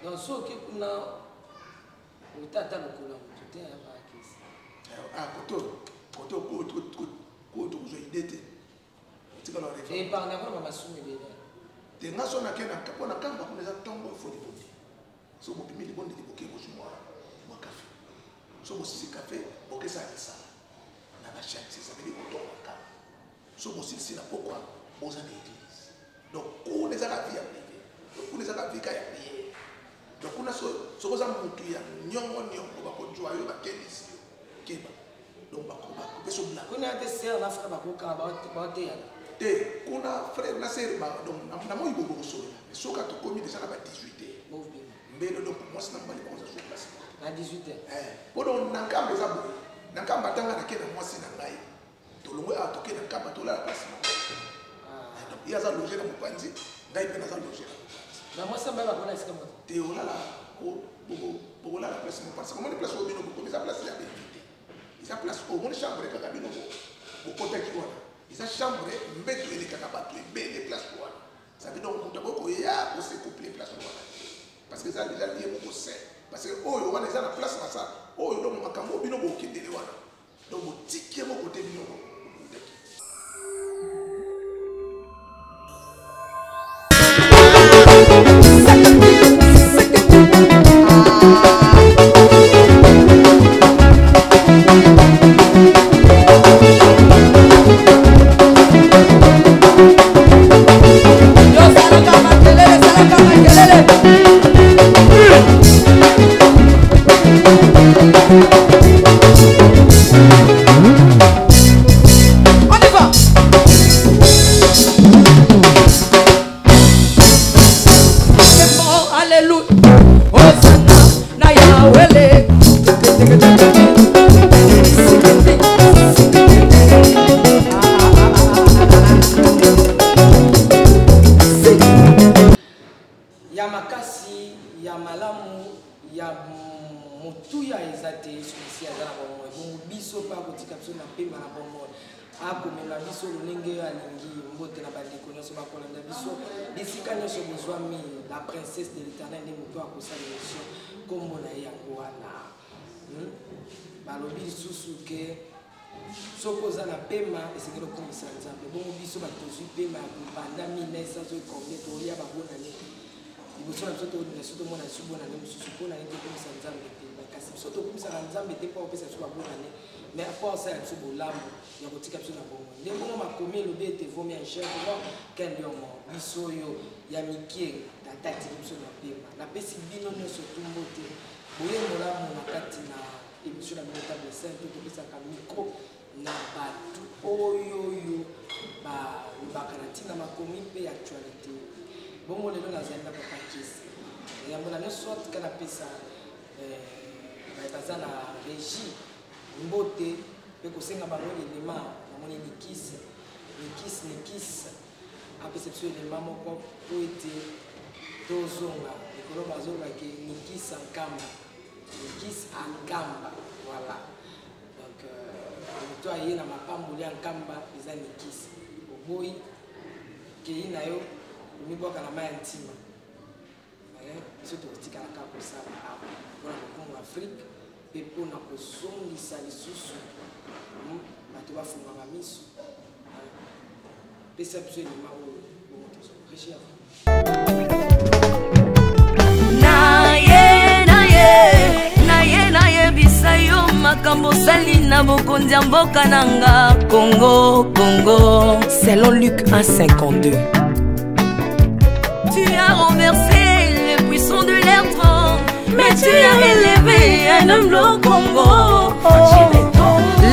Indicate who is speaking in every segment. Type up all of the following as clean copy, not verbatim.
Speaker 1: Donc soki kuna ota ata lokolo ya motu te bakisi.
Speaker 2: Ah, koto koto koto kozwa idée te, otikala
Speaker 1: rêve. Épargne yango na masumu ebele.
Speaker 2: Te, nga so nake na mpo na kamba kuna, eza ntongo ifo libonde. So bopimi libonde, liboke, bozwi mwa kafe. So bosisi kafe, bokesala misala na bachantier, ça veut dire kotonga kamba. So bosilisi na pokwa, boza na église. Donc kuna ezaka vie ya privé, donc kuna ezaka vie ka ya prière. Donc kuna soki oza motu ya niongo niongo, bakozwa yo, bakebisi yo, keba. Donc bakopesa
Speaker 1: obla kuna te. Sœur na frère bakokanga, baoteyana.
Speaker 2: Te, kuna frère na sœur, donc na moi bobo kosolola, mais soki tokomi déjà na ba 18 heures mbele, donc mwasi na mobali bakoza sur place.
Speaker 1: Na 18
Speaker 2: heures. Po donc na Nkamba eza boye. Na Nkamba, ntanga nake na mwasi na ngai, tolongwe awa, toke na Nkamba, tolala place moko. Donc ye aza loge na mopanzi, ngai mpe naza loge na mopanzi.
Speaker 1: Na mwasi mbaye bakona esika moto?
Speaker 2: Te, olala, bokolala place moko, parce que omoni place oyo bino bokomi eza place ya bainvité. Eza place oyo omoni chambre kaka bino bokotaki wana, eza chambre, mbeto elekaka bato ebele place wana. Ça veut donc moto akoki koya kose couple place wana te, parce que eza déjà lieu moko saint, parce que oyo wana eza na place basala oyo. Donc makambo oyo bino bokendele wana, donc botiki yango kote bino bokutaki.
Speaker 3: Yosalaka makelele, salaka makelele. On y va. C'est bon, alléluia. Hosanna na Yahweh. Sikiti, sikiti. Ah, ah, ah, ah.
Speaker 1: Ya makasi, ya malamu, ya motuya eza te. Yesu Masiya aza na bomoi, bongo biso mpe akotika biso na pema na bomoi, akomema biso lolenge oyo alingi. Mbote na bandeko nyonso bakolanda biso bisika nyonso bozwami. La princesse de l'Éternel nde moto akosala émission, nkombo na ye yango wana. Balobi lisusu ke soki oza na pema, esengeli okumisa Nzambe. Bongo biso bato tozwi pema ya kobanda 1900 combien, toya babonane liboso na biso, tolinga so tomona lisu bonane mosusu. Mpona nini tokumisa Nzambe te? Kasi biso tokumisaka Nzambe te mpo akopesa biso babonane, mais mpo asala biso bolamu ya kotika biso na bongo. Nde bongo makomi elobi ete vaut mieux un chien vivant qu'un lion mort. Biso oyo ya mike, tata atiki biso na pema. Napesi bino nyonso tumbo te, boye molamu na kati na émission na bino Table Sainte. Topesaka micro na bato oyo oyo balobaka na ntina makomi mpe actualité. Bongo lelo nazali na papa Kisi. Yambo na nyonso, tika napesa baza na régie mbote mpe kosenga bango elema. Namoni Nikis, Nikis, Nikis apesa biso elema moko po ete tozonga likolo. Bazolobake Nikis Ankamba, Nikis Ankamba, voilà. Donc moto aye na mapamboli ya Nkamba eza Nikis. Oboyi, kei na yo omibwaka na mai ya ntima. Biso tokotikala kaka kosala awa mpona lokumu Afrique mpe mpona kozongisa lisusu bato bafungama miso. Pesa biso elema oyo, bongo tozonga régie.
Speaker 4: Naye, naye, naye, nayebisa yo makambo osali na bokonzi ya mboka na nga Kongo, Kongo.
Speaker 3: Selon Luc 1,52.
Speaker 4: Tu as renversé les puissants de l'air, mais tu as élevé un homme au Congo.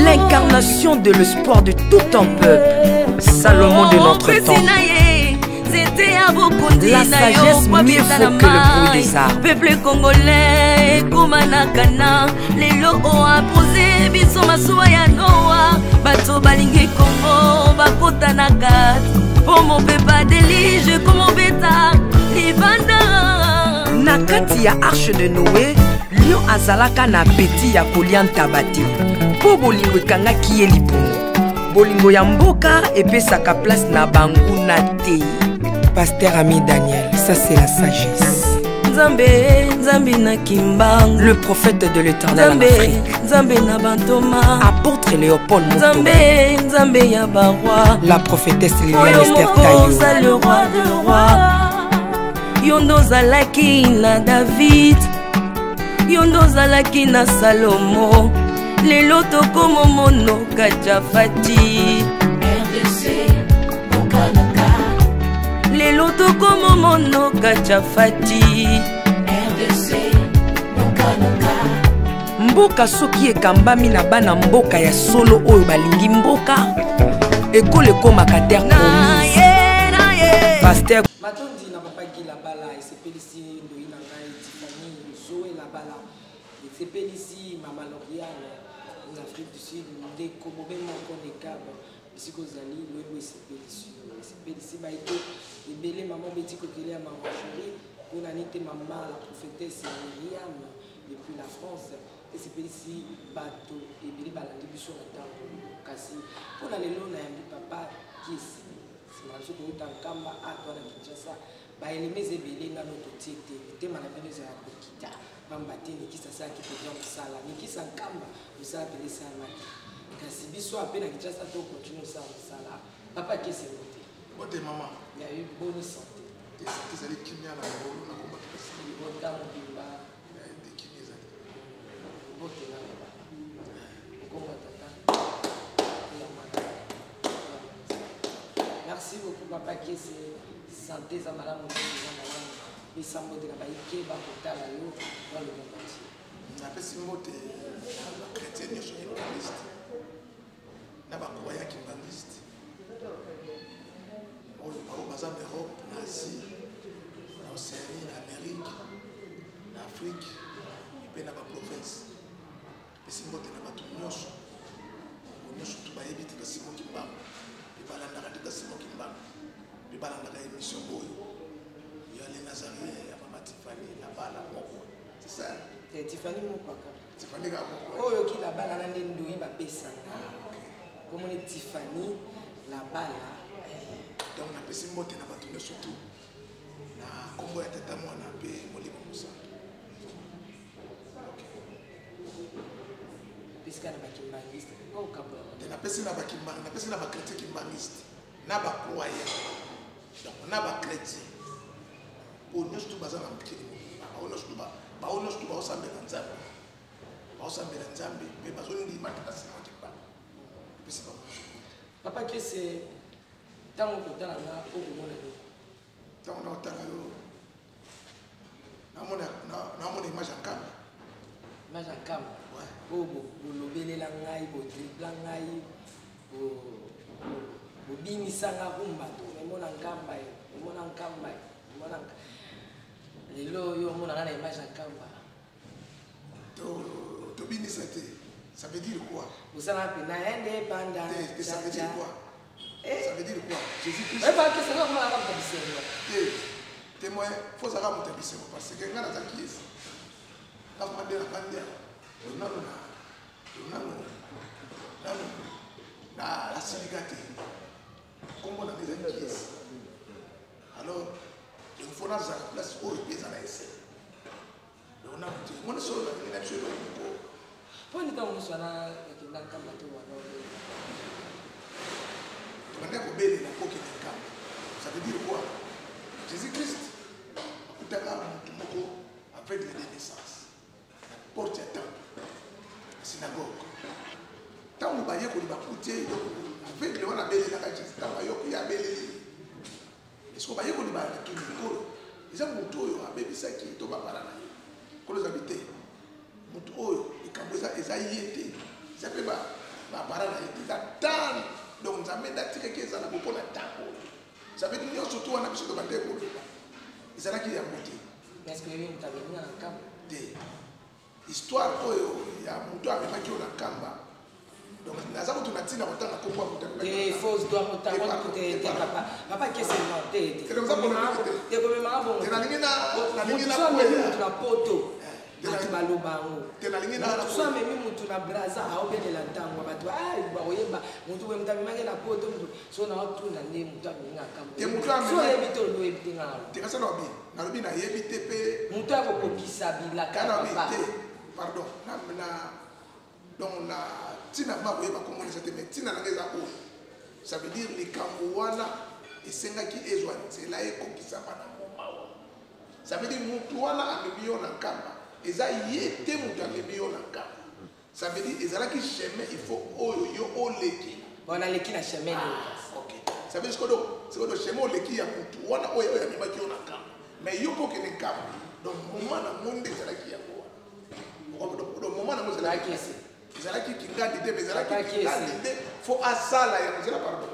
Speaker 3: L'incarnation de l'espoir de tout un peuple, Salomon de notre temps. La sagesse mieux vaut que le bruit des armes.
Speaker 4: Peuple congolais ekóma na kana. Lelo oapose biso masuwa ya Noa. Bato balingi Kongo bakota na kati mpo mopepa déluge komobeta libanda.
Speaker 3: Na kati ya arche de Noé, lion azalaka na appétit ya kolia ntaba te, mpo bolingo ekangaki ye libumu. Bolingo ya mboka epesaka place na banguna te. Pasteur Ami Daniel, ça c'est la sagesse.
Speaker 4: Nzambe, Nzambe na Kimbangu.
Speaker 3: Le prophète de l'Éternel en
Speaker 4: Nzambe,
Speaker 3: Afrique.
Speaker 4: Nzambe na bantoma.
Speaker 3: Apôtre Léopold Moto.
Speaker 4: Nzambe, Nzambe ya baroi.
Speaker 3: La prophétesse Liliane
Speaker 4: Oyo
Speaker 3: Esther
Speaker 4: moko
Speaker 3: Tayo.
Speaker 4: oza le roi de roi. Yo nde ozalaki na David, yo nde ozalaki na Salomo, lelo tokomomono Kajafati.
Speaker 5: RDC, Bokanaka.
Speaker 4: Lelo tokomomono Kajafati.
Speaker 5: RDC, Bokanaka.
Speaker 3: Mboka soki ekambami na bana mboka ya solo oyo balingi mboka, ekolo ekomaka terre promise. Pasteur
Speaker 1: Matondi na papa Guy Labala, esepelisi ndoi na ngai Tiffany Zoé Labala, esepelisi mama Lauriane na Afrique du Sud, ndeko bobe moko nekab bisika ozali loyebo esepelisi yo, esepelisi baito ebele, mama Betty Kokele ya mama chérie, mpona nini te mama la prophétesse Myriam depuis la France, esepelisi bato ebele balandi biso na ntango. Kasi mpona lelo nayambi papa Kiese, nsima na biso toyota Nkamba atwa na Kinshasa, baeleme eza ebele nano totie te, mitema na bino ezala kokita pamba te. Nikisa asalaki mpenza mosala, Nikisa Nkamba mosala mpenza esalamaki, kasi biso ape na Kinshasa tokontinue osala mosala. Papa Kiese, mbote.
Speaker 2: Mbote mama.
Speaker 1: Yayo boni santé?
Speaker 2: Te, santé ezali kimia na ngolu na komba topesi.
Speaker 1: Libota mobimba?
Speaker 2: Te, kimia ezali.
Speaker 1: Mbote na baba okomba tata ya mwana. Merci beaucoup papa Kiese, santé eza malamu, eza malamu. Pesa mbote na bayike bakotala yo dans le monde entier.
Speaker 2: Napesi mbote na bachrétien nyonso kimbanguiste na bacroyant kimbanguiste oyo bao baza na Europe, na Asie, na Océanie, na Amérique, na Afrique mpe na baprovince. Pesi mbote na bato nyonso, bango nyonso tu bayebi Tata Simon Kimbangu mpe balandaka Tata Simon Kimbangu mpe balandaka émission oyo ya Le Nazarien ya mama Tiffany Labala moko. C'est ça.
Speaker 1: Eh, Tiffany Mopaka.
Speaker 2: Tiffany kaka moko.
Speaker 1: Oyo oyoki Labala na nde ndoi bapesanga komoni Tiffany Labala.
Speaker 2: Donc napesi mbote na bato nyonso tu na nkombo ya Tata, Mwana mpe Molimo Mosantu.
Speaker 1: Pesika na bakimbangiste okabola.
Speaker 2: Te, napesi na bakimbangi, napesi na bachrétien kimbangiste na bacroyant, donc na bachrétien oyo nyonso tu baza na mokili mobimba, bao nyonso tu baosambela Nzambe, baosambela Nzambe mpe bazondima Tata Simon Kimbangu, epesi bango nyonso.
Speaker 1: Papa Kiese, ntango okotala nga okomona nini?
Speaker 2: Ntango naotala yo, namona image ya Nkamba.
Speaker 1: Image ya Nkamba oyo bolobelela ngai, bodribla ngai, bobimisanga rumba to emona Nkamba, emona Nkamba, emona. Lelo oyo omonanga na image ya Nkamba.
Speaker 2: Tobinisa te, ça veut dire quoi?
Speaker 1: Bosala mpena indépendant.
Speaker 2: Te, ça veut dire quoi? Ça veut dire quoi? Jésus Christ.
Speaker 1: Oyebakesanga komonanga moto bisengo.
Speaker 2: Te, témoin, fo ozalaka moto ya bisengo parce que ngai nazalaki esi kaka nde nafandi awa nano na nano nano nasilika te, nkombo na ngai ezali Kiesi. Alors il faut nazala place oyo mpe eza na ese, donc nakuti mona solo na ndenge na biso eloko moko.
Speaker 1: Mpo nini ntango mosu wana ekenda Nkamba to wana?
Speaker 2: Tobanda kobelela mpo okende Nkamba, ça veut dire quoi? Jésus Christ akutaka motu moko aveugle de naissance na porte ya temple, na synagogue. Ntango bayekoli bakuti ye aveugle wana abelelaka Jésus, ntango ayoki ye abeleli, eske bayekoli batuni Nkolo, eza motu oyo abebisaki to bapara na ye? Nkolo ezabi te, motu oyo likambo eza ye te, eza mpe bapara na ye te, eza tane. Donc Nzambe nde atikaki ezala bo mpona ntango oyo. Ça veut dire nyonso to wana biso tobande koloba ezalaki yango te.
Speaker 1: Est-ce que yo moto amemi na Nkamba?
Speaker 2: Te, histoire oyo ya moto amemaki oyo na Nkamba, donc naza kutu na ntina kotanga kombo ya moto amemaki.
Speaker 1: Te, fausse doit kotanga te, te papa, papa Kiese, non, te, te.
Speaker 2: Te, komemaka
Speaker 1: bongo.
Speaker 2: Te, nalingi na
Speaker 1: Moto amemi moto na poto. Bato baloba yango.
Speaker 2: Te, nalingi na-
Speaker 1: Moto so amemi motu na Braza, aobelela ntango bato bakoyeba motu boye, moto amemaki na Poto. Motu so naotuna nde moto amemingaka.
Speaker 2: Te, moto amemi-
Speaker 1: So oyebi te, olobi oyebi te, nga naloba.
Speaker 2: Te, kasi nalobi, nalobi nayebi te mpe.
Speaker 1: Moto akokokisa bilaka
Speaker 2: Ka
Speaker 1: ya
Speaker 2: nalobi
Speaker 1: papa.
Speaker 2: te, pardon, na donc na ntina ma koyeba komona eza te, mais ntina nanga eza oyo, ça veut dire likambo wana esengaki ezwa nzela, ekokisama na moma wana. Ça veut dire motu wana amemi yo na Nkamba, eza ye te moto amemi yo na Nkamba. Ça veut dire ezalaki chemin, il faut oyo yo oleki.
Speaker 1: Bon, naleki na chemin nini kasi?
Speaker 2: Ok, ça veut dire sikoyo chemin oleki ya motu wana oyo amemaki yo na Nkamba, mais yo mpo okende Nkamba, donc moment nango nde ezalaki yango wana. Donc moment nango ezalaki
Speaker 1: Ezalaki ese.
Speaker 2: Ezalaki kingandi te, mais ezalaki
Speaker 1: Ezalaki
Speaker 2: kingandi
Speaker 1: ese.
Speaker 2: nde fo asala yango. Ezala, pardon,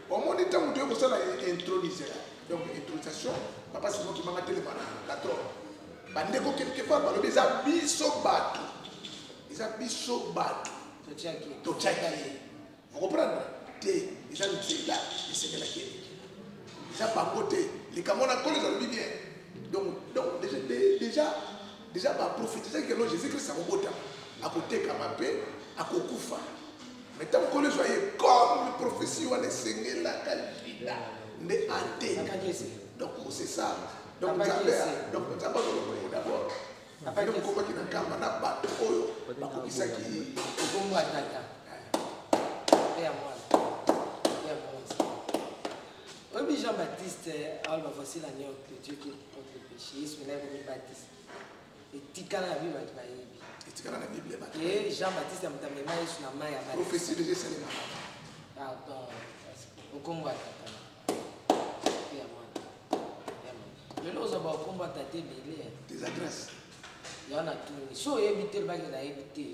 Speaker 2: omoni ntango toye kosala intronisé, donc intronisation, papa Simon Kimbangu telema na trône, bandeko quelque part balobi eza biso bato, eza biso bato
Speaker 1: Totiaki.
Speaker 2: Totiaki ye. Ocomprendre te, eza nzela esengelaki eleki, eza bango te. Likambo wana nkolo ezalobi bien. Donc déjà baprophétisaki que Jésus Christ akobotama, akotekama mpe akokufa. Mais ntango nkolo ezwa ye, comme prophétie wana esengelaka lida nde ateka.
Speaker 1: Papa Kese.
Speaker 2: Donc c'est ça, donc
Speaker 1: Papa
Speaker 2: Nzambe
Speaker 1: Kese.
Speaker 2: Donc Nzambe azoloba d'abord
Speaker 1: Papa
Speaker 2: nde
Speaker 1: Kese.
Speaker 2: mokomaki na Nkamba na bato oyo bakokisaki.
Speaker 1: Okombo ya Tata, mpe ya Mwana, mpe ya Mokonzi. Oyebi Jean Baptiste aloba: "Voici l'agneau de Dieu qui porte le péché." Yesu mena ekomi Baptiste, etikala na bible, bato bayebi.
Speaker 2: Etikala na Bible, bato.
Speaker 1: Ke Jean Baptiste ya moto amema Yesu na mai ya baptiste.
Speaker 2: Prophétie déjà esalemaka.
Speaker 1: Pardon, okombo ya Tata mpe ya Mwana mpe ya Mokonzi. Lelo ozwa baokombo ya Tata ebele.
Speaker 2: Eza grâce.
Speaker 1: Ya na tuni so oyebi te, lobaki nayebi te.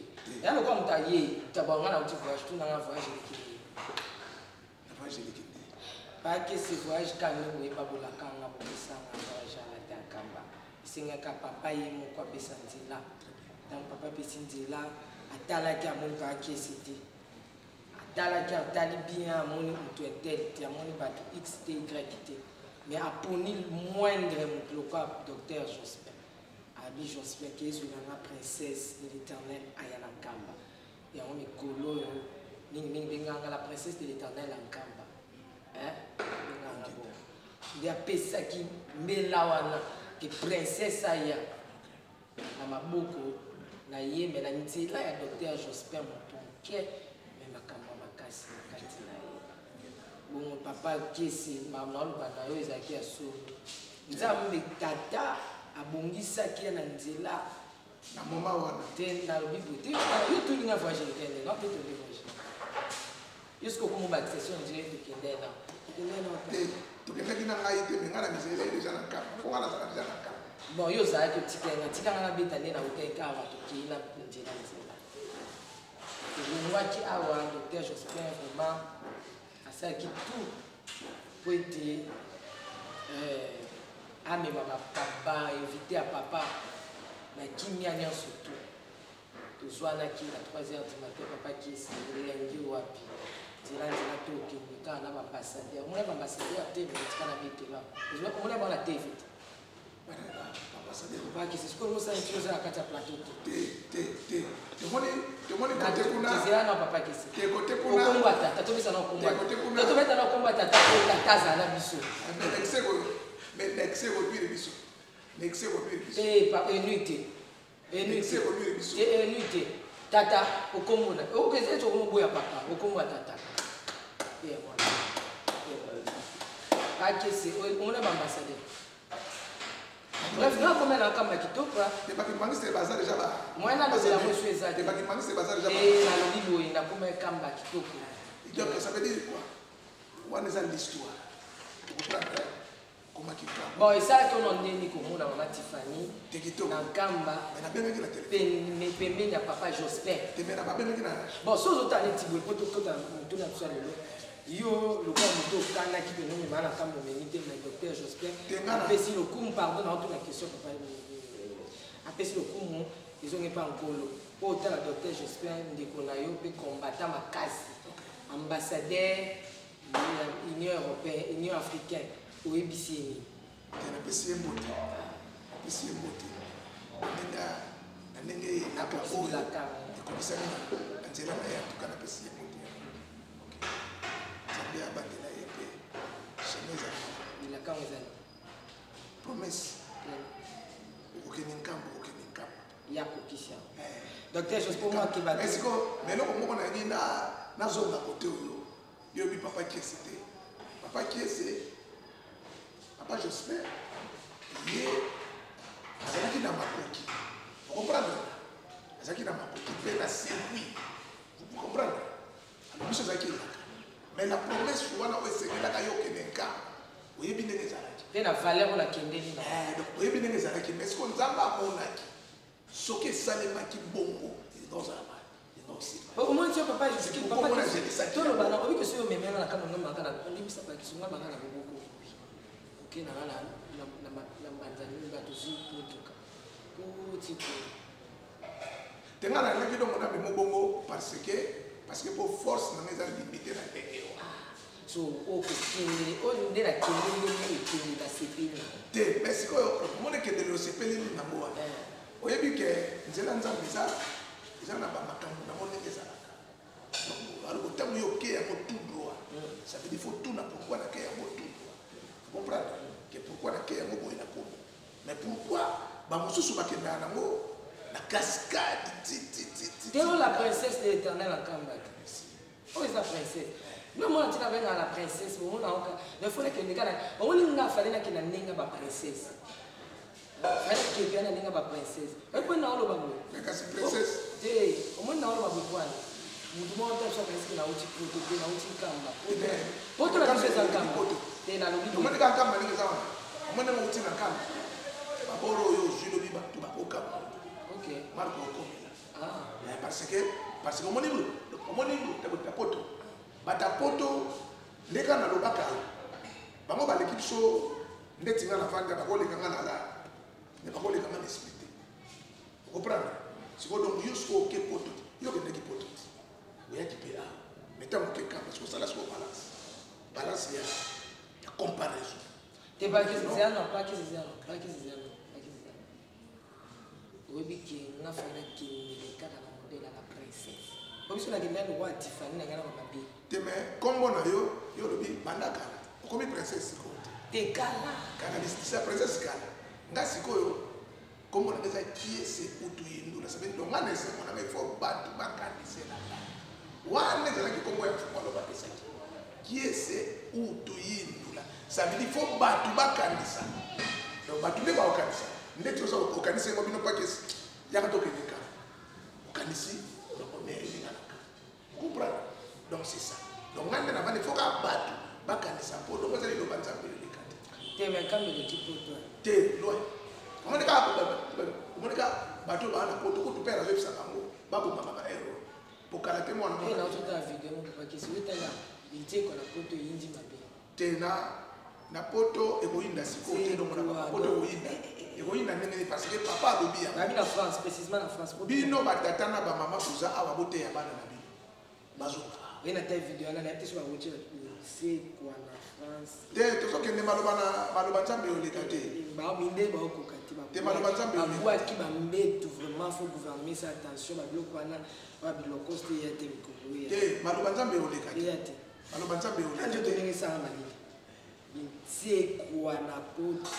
Speaker 1: Ya lokola moto aye tabanga na uti voyage, tunanga voyage eleki nini.
Speaker 2: Na voyage eleki nde.
Speaker 1: Pakesi voyage kaka nde boyeba, bolakanga, bopesanga voyage ala te. Akamba esengaka papa ye moko apesa nzela. Ntango papa apesi nzela, atalaki, amoni kaka kesi te. Atalaki, atali bien, amoni moto un tel te, amoni bato x te, y te, mais aponi moindre moto lokola docteur Jospin. Abi Jospin ke ezwelanga princesse de l'Éternel aya na Nkamba. Yango mikolo oyo mingimingi benganga la princesse de l'Éternel ya Nkamba. Benganga bongo nde apesaki mbela wana ke princesse aya na maboko na ye, me na nzela ya docteur Jospin, moto moke me makambo ya makasi na kati na ye. Bongo papa Kesi, naoloba na yo ezalaki ya solo. Nzambe Tata abongisaki ye na nzela.
Speaker 2: Na moma wana.
Speaker 1: Te, nalobi boye te. Yo tolinga voyage ekende nga mpe tondi voyage yo soki okoma bakisa so nzela, tokende na tokende na.
Speaker 2: Te, tokendaki na ngai te, me ngai na mizela ye déjà na Nkamba, fo ngai nazala déjà na Nkamba.
Speaker 1: Bon, yo ozalaki, otikali tikanga na beta nde nautaki awa. Tokei na nzela, nzela tolongwaki awa. Docteur Jospin vraiment asalaki tout po ete amema bapapa invité ya papa na kimia nyonso. Tu tozwanaki na 3 heures du matin. Papa Kesi, elengi wapi? Nzela, nzela to okende kaka na baambassadeur. Omona baambassadeur te, me tika na betela, omona bango na TV te.
Speaker 2: Ambassadeur.
Speaker 1: Papa Kesi, sikoyo osala nti oza na kati ya plateau te.
Speaker 2: Te, te, te, tomoni, tomoni kote kuna.
Speaker 1: Tezela na papa Kesi.
Speaker 2: Te, kote kuna.
Speaker 1: Okombo ya Tata, tobesa na okombo.
Speaker 2: Te, kote kuna.
Speaker 1: Tobeta na okombo ya Tata po Tata azala na biso.
Speaker 2: Mais nexe konuire biso, nexe konuire biso.
Speaker 1: Te, papa, enui te, enui
Speaker 2: Nexe
Speaker 1: te.
Speaker 2: konuire biso.
Speaker 1: Te, enui te. Tata okombo na okeza eti okomoboya papa okombo ya Tata te. Wana akese omona baambassadeur. Bref, nga komela na kamba kitoko.
Speaker 2: Te, bakimbanguiste baza déjà ba
Speaker 1: Moyen nalobela ngo so eza
Speaker 2: te.
Speaker 1: te.
Speaker 2: Bakimbanguiste baza déjà ba
Speaker 1: Te, nalobi boye, nakoma kamba kitoko.
Speaker 2: Donc ça veut dire quoi? Wana eza l'histoire, okomprendre komaki Nkamba.
Speaker 1: Bon, esalaki ono ndeni komona mama Tifani
Speaker 2: Te, kitoko.
Speaker 1: na Nkamba?
Speaker 2: Me nabengaki na telefone.
Speaker 1: Pembeni ya papa Jospin.
Speaker 2: Te, me na babengaki na
Speaker 1: Bon, so ozotala neti boye po tokota motu na biso ya lelo, yo lokola moto okanaki pene omema na nkambo, omemi te, mais docteur Jospin
Speaker 2: Te, nga na-
Speaker 1: apesi lokumu. Pardon, naotuna question. Papa apesi lokumu, ezongi mpa Nkolo. Po otala docteur Jospin, ndeko na yo mpe kombata makasi, ambassadeur ya Union européenne, Union africaine, oyebisi ye nini?
Speaker 2: Te, napesi ye mbote, napesi ye mbote ndenge. Elaka oyo ekokisami na nzela na ye. Antuka napesi ye moto. Nzambe abatela ye mpe chemin ezali.
Speaker 1: Elaka yango ezali
Speaker 2: promesse. Okokende Nkamba, okokende Nkamba.
Speaker 1: Ya kokisi yango. Docteur Jospo, mwa keba.
Speaker 2: Mais sikoyo, mais eloko moko nayebi, nazonga kote oyo yobi papa Kiese te. Papa Kiese, papa Jospin, ye azalaki na makoki, ocomprendre? Azalaki na makoki mpe na circuit, vous comprendre? Alors biso ezalaki elaka, mais la promesse wana oyo esengelaka yo okende Nkamba, oyebi ndenge ezalaki.
Speaker 1: Mpe na valeur oyo nakendeli na
Speaker 2: Donc oyebi ndenge ezalaki, mais siko Nzambe amonaki soki esalemaki bongo, elinga ozala elinga osima.
Speaker 1: Omoni so papa,
Speaker 2: pourquoi
Speaker 1: papa
Speaker 2: mona azelisaki
Speaker 1: toloba na oyebi ke soki omemela na kama nga maka na olimbisa bakiso nga maka na loboko oke na nga na mbanza nini, bato zwi motuka kuti.
Speaker 2: Te, nga nalaki dongo na memo bongo parce que po force nanga eza limité na ndenge wana.
Speaker 1: So okokende oyo nde nakende, ndenge ekende, nasepeli.
Speaker 2: Te, mais sikoyo omoni ekendeli, osepeleli nango wana. Oyebi ke nzela Nzambe eza na bamakambo nango ndenge ezalaka. Alors ntango yo oke yango tout droit, ça veut dire faut tuna pourquoi nake yango tout droit. Faut comprendre que pourquoi nake yango boye na komi, mais pourquoi bamosusu bakendaka nango na cascade ti ti ti ti.
Speaker 1: Te, oyo la princesse de l'Éternel akamba te. Oyo eza princesse no mona ntina bengaka la princesse. Omona oka, mais faut nakende kaka. Omoni nga fale nakende na ndenge ya baprincesse, fale nakende na ndenge ya baprincesse. Oyebi mpo na oloba boye?
Speaker 2: Mais kasi princesse.
Speaker 1: Te, omoni na oloba boye pwana mutu moko te biso akanisiki nauti Poto te, nauti Nkamba. Poto na biso eza Nkamba te, nalobi boye.
Speaker 2: Omoni kaka Nkamba ndenge eza wana. Omoni ndenge outi na Nkamba, baboro oyo ozwi lobi, bato bakokamba. Marko okomela. Parce que omoni na Poto, bato ya Poto nde kaka nalobaka, bango baleki biso. Ndeti nga navanda, bakoleka nga na la, me bakoleka nga na esprit te. Ocomprendre sikoyo? Donc yo sikoyo oke Poto te, yo okendaki Poto te, oyaki mpe awa. Mais ntango oke Nkamba, sikoyo osala sikoyo balance ya comparaison.
Speaker 1: Te, bakisi zano, bakisi zano, bakisi zano, bakisi zano. Oyebi ke nga fai nakendele kaka na modèle ya la princesse. Po biso nakendela lokwa ya Tifani na ngai na bamabe.
Speaker 2: Te, mais nkombo na yo, yo olobi banda kala okomi princesse sikoyo te.
Speaker 1: Te, kala.
Speaker 2: Kala lisisa princesse kala. Nga sikoyo nkombo na nga eza Kiese Utu Yindula. Ça veut dire nga na esengo na ngai, faut bato bakaniselaka wana ezalaki nkombo ya mfumu aloba apesaki Kiese Utu Yindula. Ça veut dire faut bato bakanisa. Donc bato nde bakokanisa ndeti oza okanisi yango bino pakesi yaka tokende kaka okanisi elinganaka. Comprendre? Donc c'est ça. Donc nga nde na bandi, faut kaka bato bakanisa mpo dongo eza liloba Nzambe eleka te.
Speaker 1: Te, mais Nkamba eleki Poto.
Speaker 2: Te, loin. Omoni kaka, omoni kaka bato oyo baa na Poto kutu mpe azoyebisa bango babomaka ba ero pokala te mwana.
Speaker 1: Mpe naototala video moko, bakisi otala liteko na Poto eyindi mabe.
Speaker 2: Te, na Poto ekoyinda sikoyo te. Dongo na Poto ekoyinda, ekoyinda ndenge nini? Parce que papa alobi yango.
Speaker 1: Babi na France, précisément na France.
Speaker 2: Bino batata na bamama boza awa, boteya bana na bino bazonga.
Speaker 1: Oye na ta video wana, nayebi te so bawoti sekwa na France.
Speaker 2: Te, tozokende maloba na maloba Nzambe oleka te.
Speaker 1: Minde baokoka te.
Speaker 2: Te, maloba Nzambe oleka.
Speaker 1: Babwaki bambetu. Vraiment, faut gouvernement esa attention babiloko wana, babiloko te eya te mikolo eya.
Speaker 2: Te, maloba Nzambe oleka te.
Speaker 1: Eya te.
Speaker 2: Maloba Nzambe oleka
Speaker 1: nzoto
Speaker 2: te.
Speaker 1: Ndenge esala malili nsekwa na Poto.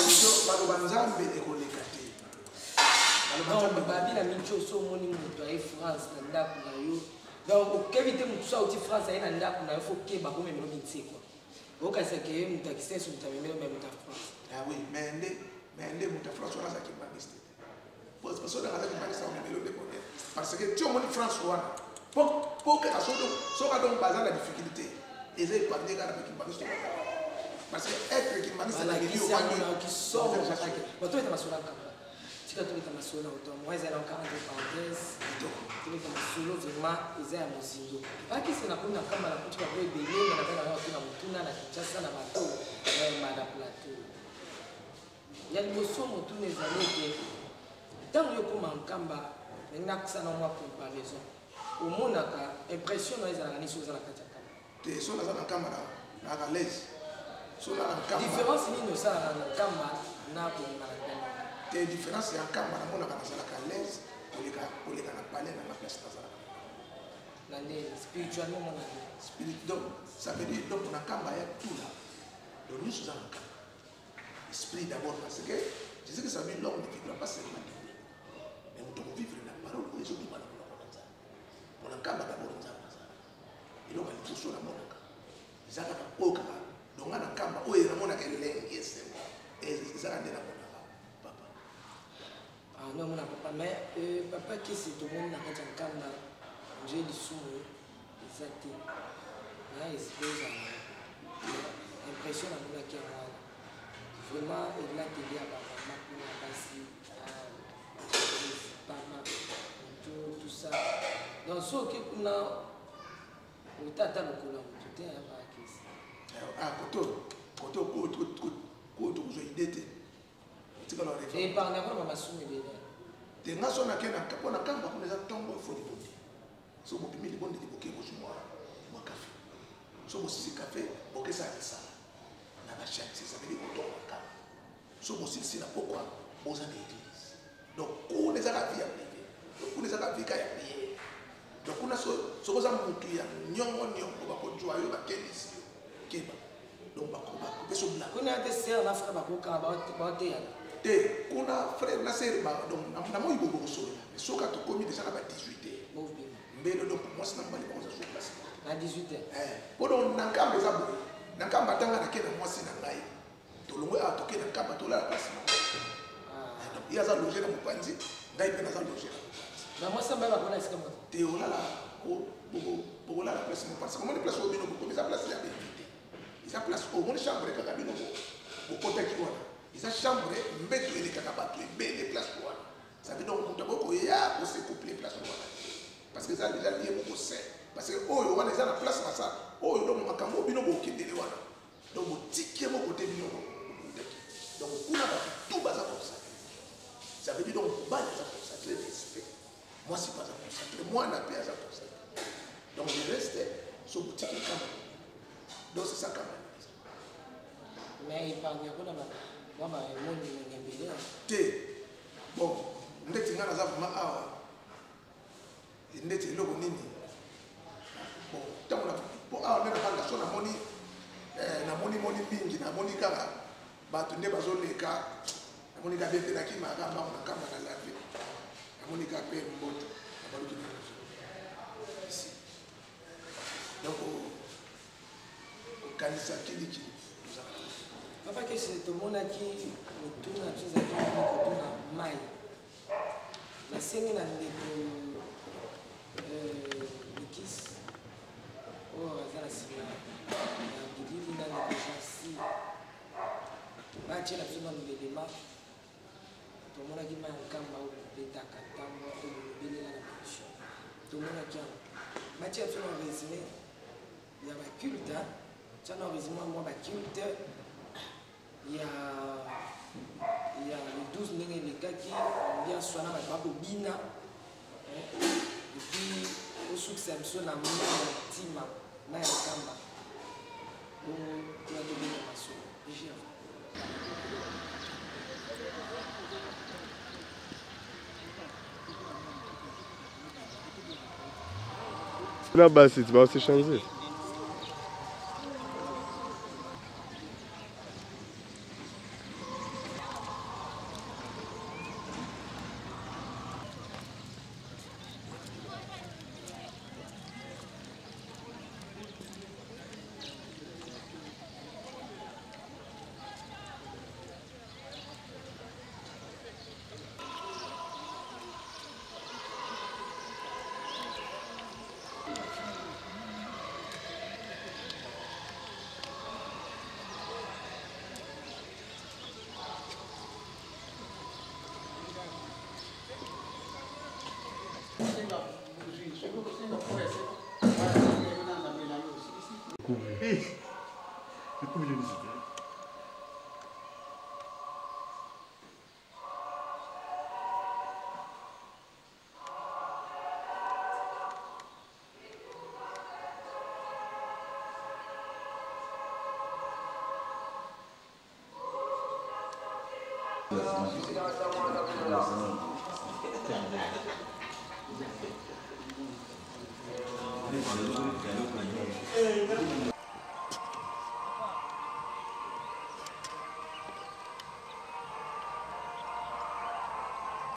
Speaker 2: Biso maloba Nzambe ekoleka te, maloba
Speaker 1: Donc
Speaker 2: Nzambe.
Speaker 1: Babi na miti oso omoni moto aye France na ndako na yo, donc okebi te. Motu so auti France aye na ndako na yo, faut keba komemelo mitsekwa. Okasaka ye moto akisenso, moto amemelo, me moto ya France.
Speaker 2: Ah oui, mais nde moto ya France wana azalaki mbangisi te. Parce que azalaki mbangisi, amemelo nde modèle, parce que ti omoni France wana po kaka soka donc baza na difficulté, eza épargne kaka na bakimbangisi to baza, parce que être kimbangisi na leli.
Speaker 1: Balakisi yango nayoki somo. Bato beta masolo ya Nkamba, tika tobeta masolo na oto mwa ezali na entre parenthèse. Tobeta masolo vraiment eza ya mozindo. Bakisi nakomi na Nkamba, nakuti bato ebele, me nabe nanga otuna motuna na Kinshasa na bato na plateau ya liboso. Motuna ezali ete ntango yo okóma Nkamba, ndenge nakosala mwa comparaison, omonaka impression na yo ezalaka nini soki oza na kati ya Nkamba?
Speaker 2: Te, so naza na Nkamba naka l'aise so na Nkamba.
Speaker 1: Différence nini osalaka na Nkamba na kobima na ndenge?
Speaker 2: Te, différence ya Nkamba, namonaka nazalaka l'aise. Koleka koleka na palais na nga place nazalaka.
Speaker 1: Na nde spirituellement mona
Speaker 2: spirit donc ça veut dire donc na kamba ya tula donc nyonso eza na kamba esprit d'abord parce que je sais que ça veut dire l'homme ne vivra pas seulement de pain mais moto akovivre na parole oyo ezobima na monoko na nzambe mpona nkamba d'abord nzambe aza eloko ya liboso namonaka eza kaka oyo kaka donc nga na nkamba oyo namonaka elengi esengo ezaka nde namonaka papa.
Speaker 1: Ah non mona papa mais euh, papa kisi tomoni na kati ya nkamba nje lisumu eza te na esika ozala impression namonaki yango wana vraiment elateli ya bamama kuna basi pama tout tout ça donc soki kuna ota ata lokolo ya motu te bakisi.
Speaker 2: Ah koto koto koto kozwa ide te otikala reve
Speaker 1: épargne yango na masumu ebele
Speaker 2: te. Nga so nake mpo na kamba kuna eza ntongo efo libonde so bopimi libonde liboke bozwi mwa mwa kafe so bosisi kafe bokesala misala na bachantier ça veut dire kotonga kamba so bosilisi na pokwa boza na église. Donc kuna ezaka vie ya privé, donc kuna ezaka vie ka ya prière. Donc kuna soki oza motu ya niongo niongo bakozwa yo bakebisi yo keba donc bakopesa bla.
Speaker 1: Kuna te sœur na frère bakokanga baoteyana
Speaker 2: te kuna frère na sœur donc na moi bobo kosolola mais soki tokomi déjà na ba 18 heures mbele donc mwasi na mobali bakoza sur place
Speaker 1: na 18 heures
Speaker 2: po donc na nkamba eza boye na nkamba atanga nake na mwasi na ngai tolongwe awa toke na nkamba tolala place moko donc ye aza loge na mopanzi ngai mpe naza loge na mopanzi.
Speaker 1: Na mwasi na mobali bakona esika moko
Speaker 2: te olala bokolala place moko parce que omoni place oyo bino bokomi eza place ya bainvité eza place oyo omoni chambre kaka bino bokotaki wana eza chambre mbeto elekaka bato ebele place wana ça veut donc moto akoki koya kose couple place wana parce que eza déjà lié moko saint parce que oyo wana eza na place na sa oyo donc makambo oyo bino bokendele wana donc botiki yango kote bino bokendaki donc kuna bato tout baza consacré ça veut dire donc mobali aza consacré respect mwasi mpe aza consacré mwana mpe aza consacré donc le reste so botiki kama donc c'est ça kama.
Speaker 1: Mais épargne yango na mwa baemoni ebele
Speaker 2: te. Bon ndeti ngai naza vraiment awa ndeti eloko nini bon ntango po awa nde nabanda so namoni namoni moni mingi namoni kaka bato nde bazoleka namoni kaka bete nakimaka mbango na kamba na lave namoni kaka mpe mboto nabaluki na ici donc kokanisa kilikili tozalaka.
Speaker 1: Papa Kesi, tomonaki mituna biso ezalaki mingi kotuna mai nasengi na ndeko Likis oyo aza na nsima ya bilili na ndeko Jansi batiela biso nano belema tomonaki mai ya nkamba oyo bobetaka ntango oyo bobelela na production tomonaki yango batiela biso na résumé ya baculte tia na résumé mwa baculte ya ya le 12 ndenge elekaki ambiance wana bato bakobina epuis osukisa biso na mai ya ntima mai ya nkamba bongo toya tobeta masolo regie.
Speaker 6: Na basi ti baosechange.